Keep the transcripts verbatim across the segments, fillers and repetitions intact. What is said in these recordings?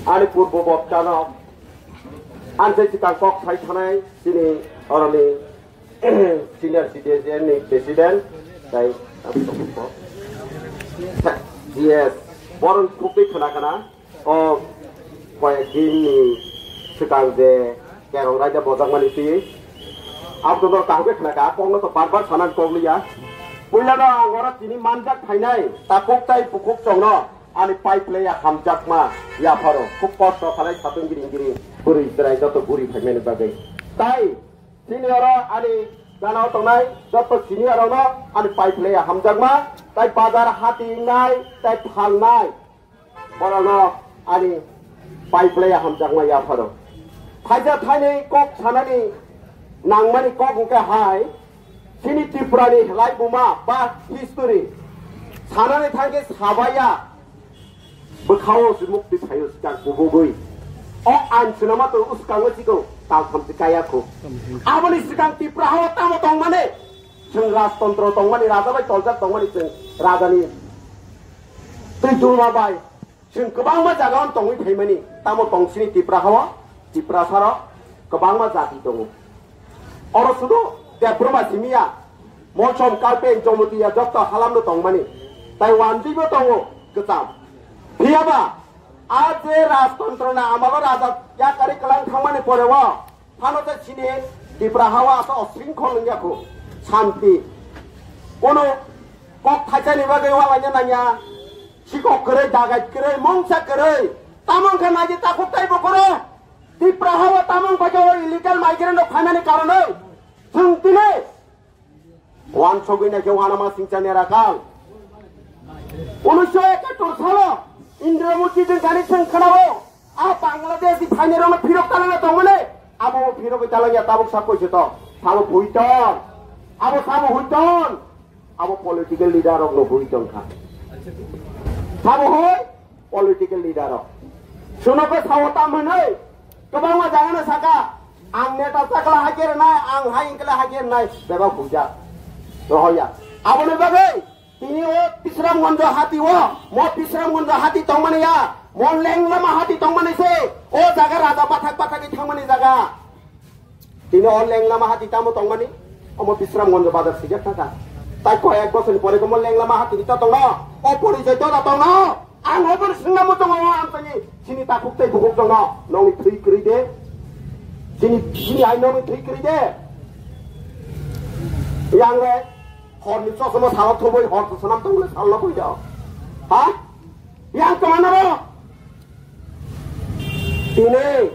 Ani purbo bobtano, ani se sikang kok sai thanai, chini oroni senior citizen ni president, tai, yes, boron khukwi khna kana, o koyek din ni sikang je kerong raida bojakmani twi, abdonor kahugwi khna ka, kokno to bar bar sanan kok liya. Puilano ang oro tini manjak phainai, takhuk tai bukhuk chongno, ani pai playa hamjakma yapharo khub kosto khalai satung giring giring bwrwi chwrai joto buri phaimani bagwi. Tai chini oro ani ganao tongnai joto senior rokno ani pai playa hamjakma, tai bazar hati wngnai tai phalnai borokno ani pai playa hamjakma yapharo. Thaisa thaini kok sanani nangmani kok hwnkhe hai, chini Tripura ni helai buma ba history sanani thangkhe sabaya bwkhao se mukti phaio sikang kubugwi. O ain swnama to uskango sikong taltham se kaya kho. Aboni sikang Tripura hao tamo tongmani, chwng rajtontro tongmani, raja bai toljak tongmani chwng rajani twi duma bai. Chwng kwbangma jaga-o tongwi phaimani, tamo tong sini Tipra hao, Tipra saro kwbangma jati tongo. Oro sudu Debruma simiya, Mochom, Kalpeng, Jomotiya jotto halamno tongmani, tai wanjwibo tongo kwcham. Phiyaba a je rajtontro na amalo raja yakari kwlang thangmani poreo, phano tei chini Tipra hao asa osringkhol wngya kho, santi. Kono kok thaisani bagwi walaina nangya. Sikok kwrwi, dagai kwrwi, mungsa kwrwi. Tamo wngkha nai di takhuk tei bukhuk rok. Tipra hao tamo wngkha khe o illegal migrant rok phainani karonwi. Chwng tini wansogwi naikhe wanama singcha nerakal. Unisho ekattor salo Indra Murti chwng kani chwng khwnao. A Bangladesh ni phainai rokno phirok talangna tongmani. Abo phirok talangya tabuk sa koise to. Sabo huiton. Abo sabo huiton. Abo political leader rok no hui tongkha. Sabo hoi political leader rok. Suno ko sao tam hwnwi kwbangma jagano saka, ang neta chakla hai khe rwnai, ang hai wngkla hai khe rwnai, bebak hujak. Rohoya. Aboni bagwi tini o Bisramganj hati o, mo Bisramganj hati tongmani ya, mo Lenglama hati tongmani se, o jaga raja bathak bathak thangmani jaga. Tini o Lenglama hati tamo tongmani, omo Bisramganj bazar sijak thaka. Tai koyek bosor ni pore komo Lenglama hati ni to tongno, o porijoy to da tongno. Ang obo swngna muchungo o ang tani, chini takhuk tei bukhuk tongno, nongni thwi kwrwi de. Chini, chini ai nongni thwi kwrwi de. Yang le, hor ni chosma salo thubui, hor to sanam tongmani salo thubui do. Ha? Yang kemana bo? Tini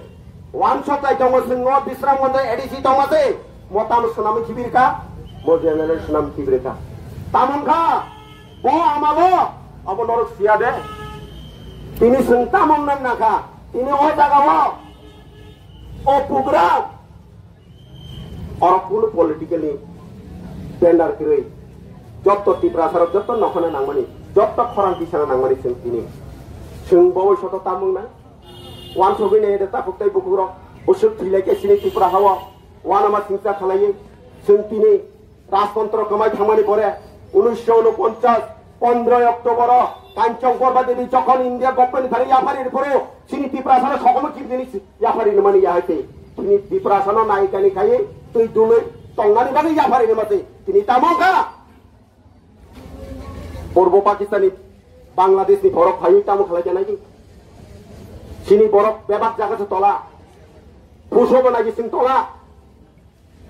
wansok tai tongo swngo Bisramganj A D C tongma se, mo tamo swnamwi khibirkha, mo general swnam khibirkha. Tamon kha, bo ama bo, abo norok siya de. Tini swng tamon nang nakha, tini o jaga o, o program, Oro kunu political ni tender kwrwi. Jotto Tiprasa rok jotto nokhana nangmani, jotto khorang tisana nangmani chwng tini. Chwng bo soto tamung na. Wansogwi nai de takhuk tei bukhuk rok. Bwswk thwi lai khe sini Tripura hao. Wanama singcha khalaiwi chwng tini rajtontro kwmai thangmani pore unisho unoponchas pondroi October o Kanchan Korba Devi jokhon India government ni thani yaphari rw phuru chini Tiprasa no sokomo kibini yaphari nw mani ya hai tei. Chini Tiprasa no naikani khai twi dului tongnani bagwi yaphari nw mati. Chini tamo kha Purbo Pakistan ni Bangladesh ni borok phaiwi tamo khalai kha nai di. Chini borok bebak jaga se tola. Puso bo nai di sing tola.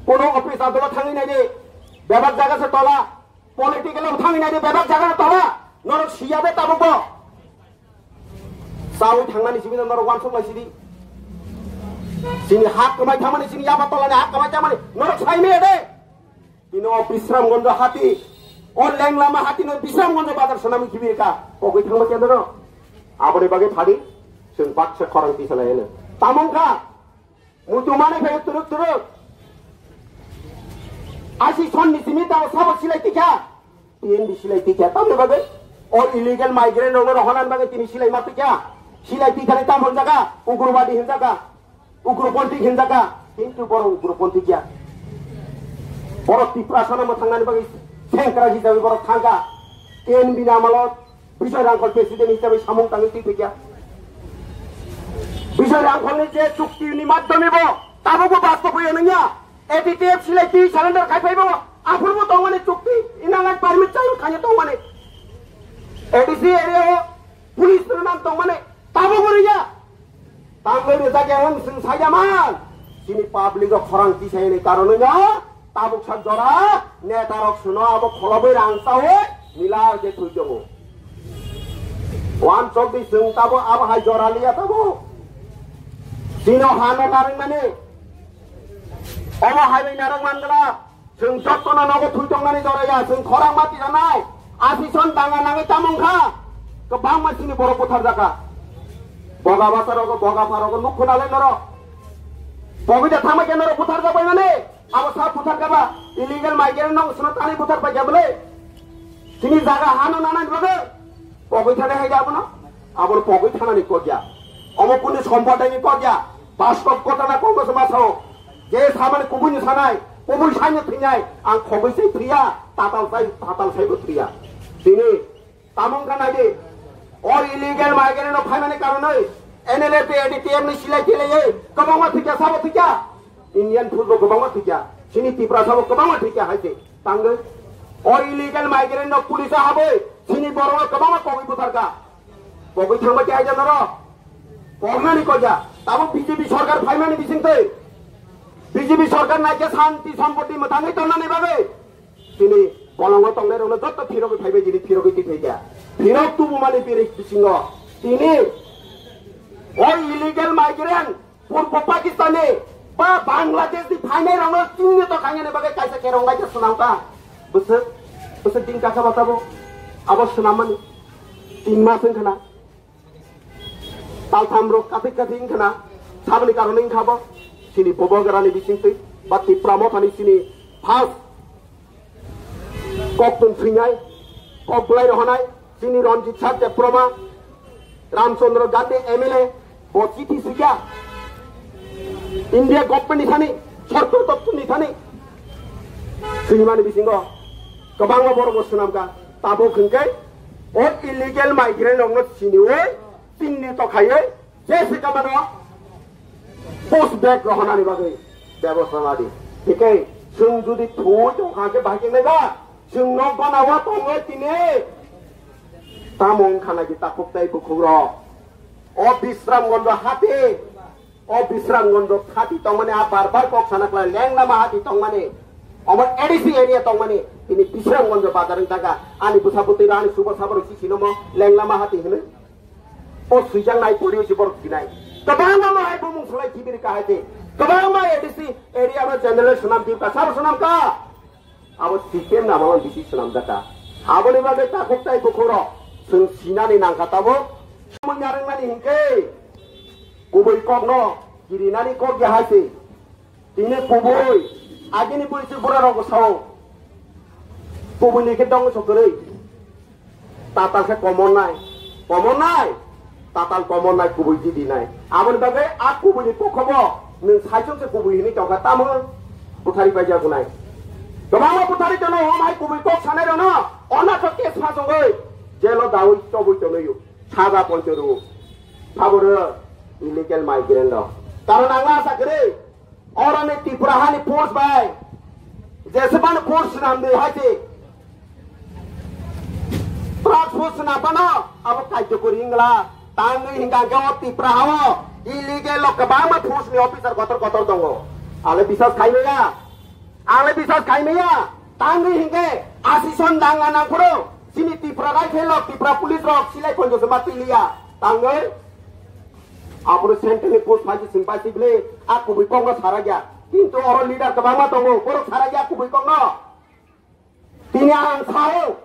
Kono office adolo thangwi nai di. Bebak jaga se tola. Political o thangwi nai di bebak jaga se tola. Norok siya be tabuk bo. Sawi thangmani simi norok wansuk lai sidi. Sini hak kwmai thangmani sini yaba tolani hak kwmai thangmani norok sai me de. Bino Bisramganj hati, o Lenglama hati no Bisramganj bazar sanami khibi ka. Pogwi thangma kya doro. Aboni bagwi phadi, chwng baksa khorang tisa lai heno. Tamung kha, mutu mani phai turuk turuk. Asi son ni simi tamo sabo silai tikha. P N B silai tikha. Tamni bagwi, o illegal migrant rokno rohonani bagwi tini silai ma tikha. Silai tikhani tamon jaga, ugrobadi hin jaga. Ugroponthi hinjaka, kintu borok ugroponthi kya? Borok Tiprasa no mwthangnani bagwi sengkrak hisabe borok thangka. K N B ni amalo Bijoy Rangkhol president hisabe samung tangwi twi phikya. Rangkholni je chukti ni madhyome bo tabukbo bastoboi nangya. A T T F silai twi surrender khai phaibo aphurbo tongmani chukti inangai permit chalo khaina tongmani. A D C area o police rwnan tongmani tabukbo rwya. Tangwi rijak yang sing sajaman. Sini public rok khorang tisayani karonwi no tabuk sak jora neta rok suno abo kholobwi rang chawi milar je thwi tongo. Wan chok di sing tabo abo hai jora liya tabo. Sino hano narang mani. Omo hai bai narang mangala. Chwng jotono nogo thwi tongmani joraya, chwng khorang ma tisanai. Asison danga nangwi tamo wngkha. Kwbangma chini borok butharjakha. Boga basarogo, boga pharogo nuk khunalai norok. Pogwi da thangma khe norok butharjak bai mani. Abo sa butharkha ba illegal migrant no sino tani buthar paikha bwle. Chini jaga hano nanani bagwi. Pogwi thani hai da abono. Abono pogwi thanani kokya. Omo kuni sompodani kokya. Bastob kotana Congress masao. Je samani kubuni sanai, kubui saino thwinai, ang khogwi sai thwiya, tatal sai, tatal saibo thwiya. Tini tamung kha naidi, o illegal migrant no phaimani karonoi, N L F A D T M ni silai tilaiye, kwbangma thwikya, sabo thwikya. Indian food bo kwbangma thwikya. Chini Tipra sabo kwbangma thwikya haise. Tangwi. O illegal migrant no police haboi, chini borok no kwbangma pogwi butharkha. Pogwi thangma khe aida norok. Pornani koja. Tabo B J P sorkar phaimani bisingtwi. B J P sorkar naikhe santi sompoti mwthangwi tonnani bagwi. Tini bolongo tongnai rokno jotto phirogwi phaibai, tini phirogwi twi phaikha. Phirok tubumani bisingo. Tini o illegal migrant Purbo Pakistani ba Bangladesh ni phainai rokno chini to khainani bagwi kaisa kerong bai khe swnam ka. Bwswk, bwswk din kakha ba tabo. Abo swnammani tin mas wngkha na. Taltham rok kathik kathik wngkha na. Saboni karon wngkha bo. Chini Bobogra ni bisingtwi ba Tipra Motha ni chini first Koktun thwinai, kok belai rohonai, chini Ranjit Sar Debbarma, Ramchandra Gandhi M L A, bo chithi swijak. India government ni thani, sorkar doptor ni thani. Swijmani bisingo, kwbangma borok bo swnamkha. Tabuk hwnkhe, o illegal migrant rokno siniwi, chini to khaiwi, Jesi kamano push back rohonani bagwi bebosta ladi. Hikai chwng jodi thwi tongkha khe bahai khe naiba chwng nok bana wa tongwi tini. Tamo wngkha nai di takhuk tei bukhuk rok. O Bisramganj hati, o Bisramganj hati tongmani a bar bar kok sana khlai lenglama hati tongmani. Omo A D C area tongmani tini Bisramganj bazar wng taka ani bwsa bwtwi rani suba sabar si sinomo lenglama hati hwnwi. O swijak nai pori si borok sinai. Kwbangma no hai bumung sulai kibiri ka hai de. Kwbangma A D C area no general swnam di ka sar swnam ka. Abo system na malang bisi swnam jaka. Aboni bagwi takhuk tai bukhuk rok chwng sinani nangkha tabuk. Mung narwng mani hinkhe kubui kok no kirinani kok ya hai se. Tini kubui, agini bui si bura rok sao. Kubui ni khe dong so kwrwi. Tatal khe komon nai, komon nai. Tatal komon nai kubui di di nai. Aboni bagwi a kubui ni pokho bo nwng saichung se kubui hini tongkha tamo buthari paijak nai. Kwbangma buthari tono hom hai kubui kok sanai rono ona kho case phasongwi jelo dawi tobwi tonoyo. Saja poncho ru. Saboro illegal migrant rok. Karon ang asa kwrwi. Oroni Tripura hani force bai jesebani force swnam de hai se. Truck force swnam phano abo kaijakuri wngla. Tangwi hingka khe o Tripura hao illegal lo kwbangma force ni officer kotor kotor tongo. Ale bisas khai maya. Ale bisas khai maya. Tangwi hingke asison danga nangphuru. Sini Tripura rifle rok, Tripura police rok silai ponjo se ma tiliya. Tangwi Aporo central ni post phai se sing pai se bile a kubui kok no sara ya. Kintu oro leader kwbangma tongo, borok sara ya kubui kok no. Tini ang sao,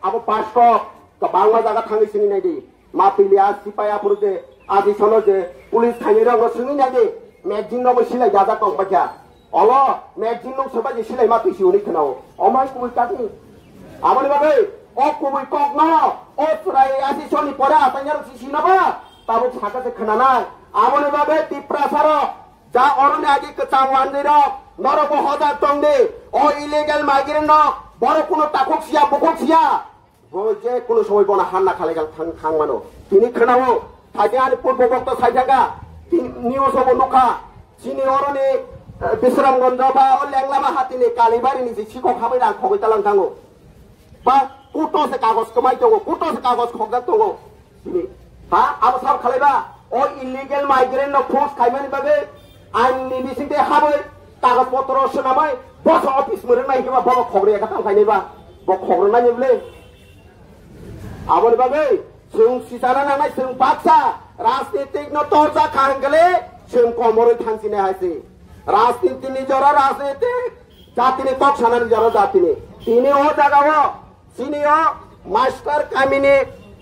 abo pasto kwbangma jaga thangwi sini nai di. Ma pili a sipai aporo je, adi sono je, police thani rok no singwi nai di. Magazine no bo silai dajak tong bakya. Olo, magazine nung soba je silai ma twi si uni khwnao. O mai kubui kati. Aboni bagwi, o kubui kok no, o chwrai asi soni pore asanya rok si sino ba, tabuk saka se khwnanai. Aboni bagwi Tiprasa rok, ja oroni agi kwchang wanjwi rok, norok bo hoda tong di. O illegal migrant rok, borok kuno takhuk siya, bukhuk siya. Bo je kuno somoi bono hanna khalai kal thang, thang mano. Tini khwnao, thaise ani purbo bokto sai thangka. Tini News obo nukha, chini oroni, eh, Bisramganj ba o Lenglama hatini Kalibari ni je sikok habai rang khogwi talang thango. Ba kuto se kagos kwmai tongo, kuto se kagos khokjak tongo. Chini, ha, abo sab khalai ba, o illegal migrant no force khaimani bagwi ain ni bisingte habai kagos potro swnamai boso office mwrwng nai hiba bobo khogri ekha tang khainai ba, bo khogri nai ni bwle. Aboni bagwi chwng sichana nangnai, chwng baksa rajnitik no torjak kha hwnkhe le chwng komorwi thansinai hai se. Rajniti ni jora rajniti, jatini kok sanani jora jatini. Tini o jaga o chini o master kamini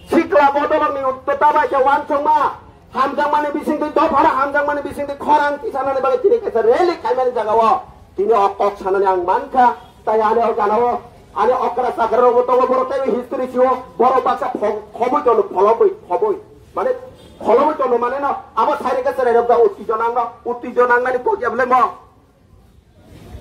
sikla bodolok ni uttota bai khe uansukma hamjakmani bisingtwi dophano hamjakmani bisingtwi khorang tisanani bagwi tini kaisa rally khaimani jaga o tini o kok sanani ang mankha. Tai ani o gana o ani okra chakra rok bo tongo, borok tei history sio borok baksa kho-, khoboi tono, kholoboi, khoboi. Mane kholoboi tono mane no abo sairi khe cherai rok da uttijo nang no, uttijo nang nani pokya bole mo.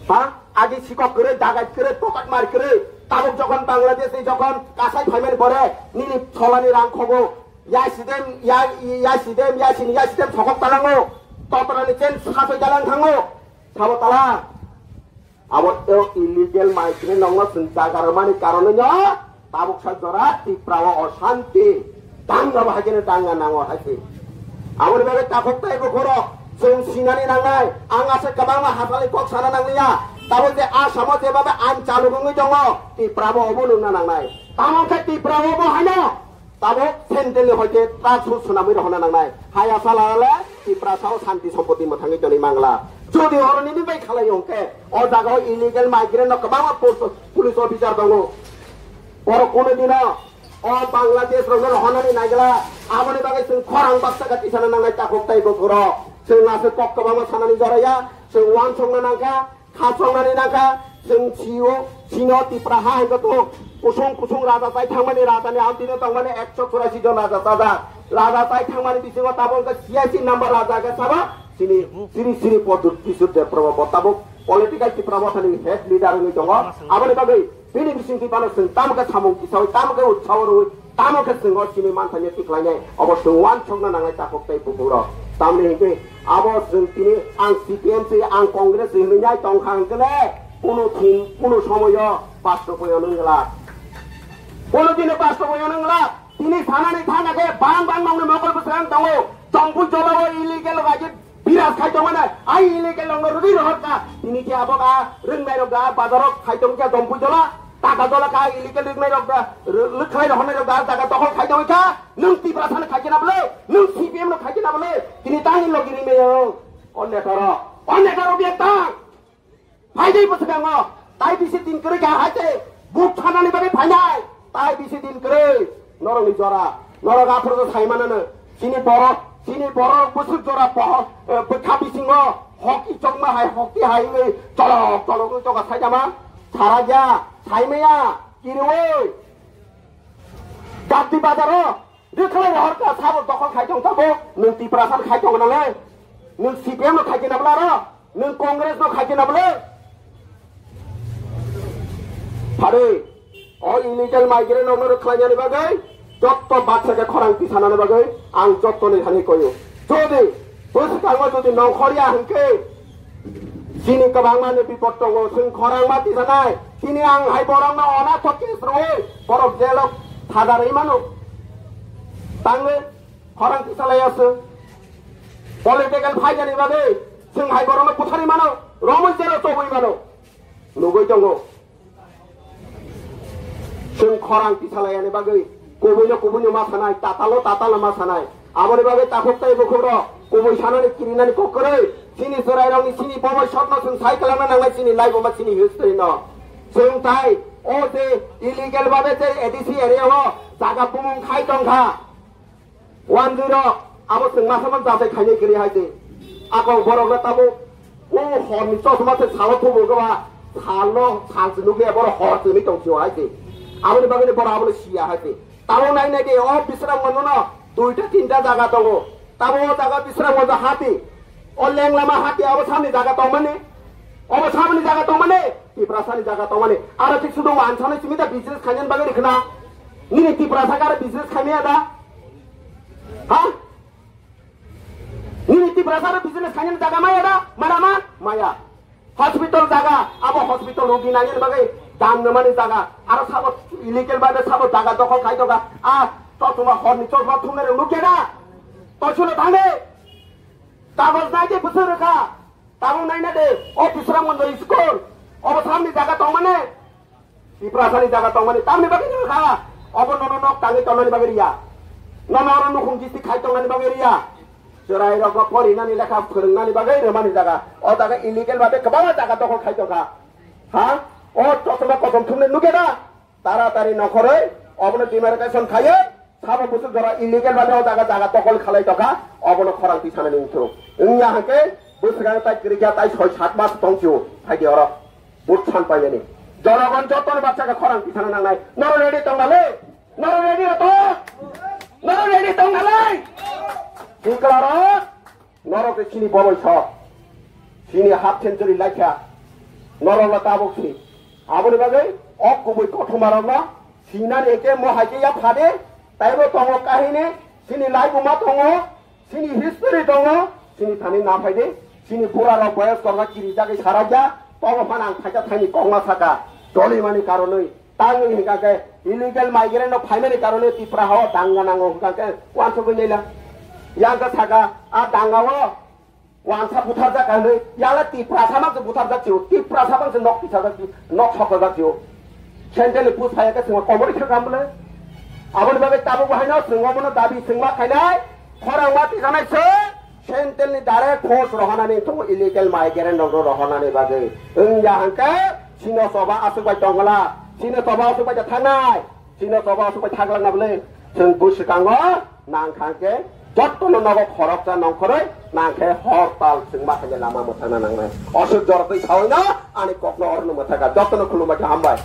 Ha? Agi sikok kwrwi, dagai kwrwi, pocket mar kwrwi. Tabuk jokhon Bangladesh ni jokhon kasai phaimani pore nini cholani rang khogo. Yai sidem, yai, yai sidem, yai sini, yai sidem sokok talango. Totorani chen sasoi dalang thango. Sabo tala. Abo o illegal migrant nokno chwng jaga rwmani karonwi no tabuk sa jora Tripura o oshanti danga bo haikhe danga nango haikhe. Aboni bagwi takhuk tei bukhurok chwng sinani nangnai, ang aswk kwbangma hachali kok sana nangliya. Tabuk je Assam o jeba bai ang chaluk wngwi tongo, Tripura bo obo nungna nangnai. Tamo khe Tripura o bo haino Tabuk central ni hoite truck su swnamwi rohorna nangnai. Haya salale Tiprasa o santi sompoti mwthangwi tonwi mangla. Jodi oro nini bai khalai hwnkhe o jaga o illegal migrant no kwbangma pol-, police officer tongo. Borok kunu dino o Bangladesh rokno rohornani naigla. Aboni bagwi chwng khorang baksa khe tisana nangnai takhuk tei bukhurok. Chwng aswk kok kwbangma sanani joraya. Chwng uansukna nangkha. Khachongnani nangkha, chwng sio, sino Tipra ha hwnkhe to kusung kusung raja chai thangmani, rajani amtino tongmani ekso churasi jon raja chajak. Raja chai thangmani bisingo tabuk wngkha C I C number raja khe sabo, chini Sri Sri Pradyut Kishore Debbarma bo tabuk political Tipra Mothani head leader wngwi tongo. Aboni bagwi bini bisingtwi phano chwng tamo khe samung tisawi, tamo khe utsaho rwui, tamo khe chwng o simi manthaino tikhlainai, obo chwng uansukna nangnai takhuk tei bukhuk rok. Tamni hinkhe abo chwng tini ang C P M se, ang Congress se hinwi nai tongkha hinkhe le, kunu thin, kunu somoyo bastoboyano wngla. Kunu dino bastoboyano wngla. Tini sanani thana khe bang bang nongni mokol bwswk ang tongo. Chongpui jolao illegal rok aje Biras khai tongmani, ai illegal rokno rwgwi rohorkha. Tini khe abo ga rwngnai rok ga bazar rok khai tongkha, dompui jola, taka jola kha, illegal rwngnai rok ga, rw-, rwkhlai rohornai rok ga jaga dokhol khai tongkha. Nwng Tiprasa no khai khe na bwle, nwng C P M no khai khe na bwle. Tini tangni logi ri meo. O netarok, o netarok biya tang. Phaidai bwswkango, tai bisi din kwrwi kha hai se, buk thanani bagwi phainai, tai bisi din kwrwi, norokni jora, norok aphuru sai manano, chini borok, chini borok bwswk jora poho, eh, bwkha bisingo, hoki chongma hai, hoki hai wngwi, cholok, cholok wngwi choka saijama, saraja, saimaya, kiriwi, Gabdi bazaro, Rwkhlai rohorkha sabo dokhol khai tong tabuk, nwng Tiprasa khai tong nangwi, nwng C P M no khai khe na bwla ro, nwng Congress no khai khe na bwle. Phari, o illegal migrant rokno rwkhlainani bagwi, jotto baksa khe khorang tisanani bagwi, ang jottoni thani koyo. Jodi, bwskango jodi nongkhorya hwnkhe, Chini kwbangma ni bipot tongo, chwng khorang ma tisanai. Chini ang hai borok no onath case rwi, borok jail o thadarwi mano. Tangwi khorang tisalai aswk. Political phaidani bagwi chwng hai borok no butharwi mano, romwi jail o chobwi mano. Nugwi tongo. Chwng khorang tisalayani bagwi kubuino kubuino ma sanai, tatalo tatalo ma sanai. Aboni bagwi takhuk tei bukhukrok kubui sanani kirinani kok kwrwi. Chini chwrairokni, chini boboi sotno chwng sai kwlangna nangnai, chini laibuma, chini history no. Chwng tai o je illegal babe je A D C area o jaga bumung khai tongkha. Wanjwi rok, abo chwng masa man jachai khainai kwrwi hai se. Akong borok no tabuk, o hor ni chosma se salo thubu khe ba, sal no, sal se nukliya, borok hor se ni tong sio hai se. Aboni bagwi ni borok abono siya hai se. Tabuk nai nai de, o Bisramganj no duita tinta jaga tongo. Tabuk o jaga Bisramganj hati. O Lenglama hati abo sani jaga tongmani. Obo saboni jaga tongmani. Tiprasani jaga tongmani. Aro thik sudu wansani simi da business khainani bagwi rikhna. Nini Tiprasa kare business khaimaya da? Ha? Nini Tiprasa Tiprasano business khainani jaga maya da? Mana ma? Maya. Hospital jaga, abo hospital rogi nainani bagwi dan nangmani jaga. Aro sabo illegal bhabe sabo jaga dokhol khai tongkha. A, chosma horni chosma thumnai rok nukya da? Toisulo thangdi. Kagoj naidi bwswk rwkha. Tabuk naina de, o Bisramganj school, obo samni jaga tongmani, Tiprasani jaga tongmani, tamni bagwi nang kha, obo nono nok tangwi tongnani bagwi riya, nono oro nukhung gisti khai tongnani bagwi riya, chwrai rokno porinani lekha phwrwngnani bagwi rwmani jaga, o jaga illegal bhabe kwbangma jaga dokhol khai tongkha, ha, o chosma kosom thumnai nukya da? Taratari nongkhorwi obono demarcation khaiwi sabo bwswk jora illegal bhabe o jaga jaga tokol khalai tongkha, obono khorang twi sanani wngthung. Wngya hwnkhe bwswkang tai kwrwikya tai soi sat mas tongchio phaidi oro vote san painani. Jonogon jotono baksa khe khorang twi sana nangnai. Norok ready tong nalai? Norok ready rw tong? Norok ready tong nalai? Siklarok Norok khe chini boroi sok. Chini half century laikha. Norok la tabuk si. Aboni bagwi o kubui kothoma rokno sinani hwnkhe mo hai khe ya phade. Taibo tongo kahini. Chini laibuma tongo. Chini history tongo. Chini thani na phaide. Chini bura rok boyos korma kiri jagwi sarakya. Tongo phano ang phaikha thaini kokma saka. Dolimani karonwi. Tangwi hwnkha khe illegal migrant no phaimani karone Tipra hao danga nango hwnkha khe uansugwi naila. Yang khe saka a danga o uansa butharjak hinwi yala Tipra samang se butharjak sio, Tipra samang se nok tisajak sio, nok sokojak sio. Central ni pus phaya khe singma komori khe kam bole. Aboni bagwi tabuk bo haino singma bono dabi singma khainai. Khorang ma tisanai se, Central ni direct force rohonani thung illegal migrant rok rohonani bagwi. Wngya hwnkhe sino choba aswk bai tongla, sino choba aswk bai thangnai, sino choba aswk bai thaglangna bwle. Chwng bwswkango nang kha hwnkhe jottono nogo khoroksa nongkhorwi nang khe hortal chwng ma khainai lama mwthangna nangnai. Aswk jorotwi sawino ani kokno orno mwthangkha. Jottono khulumbai khe hambai.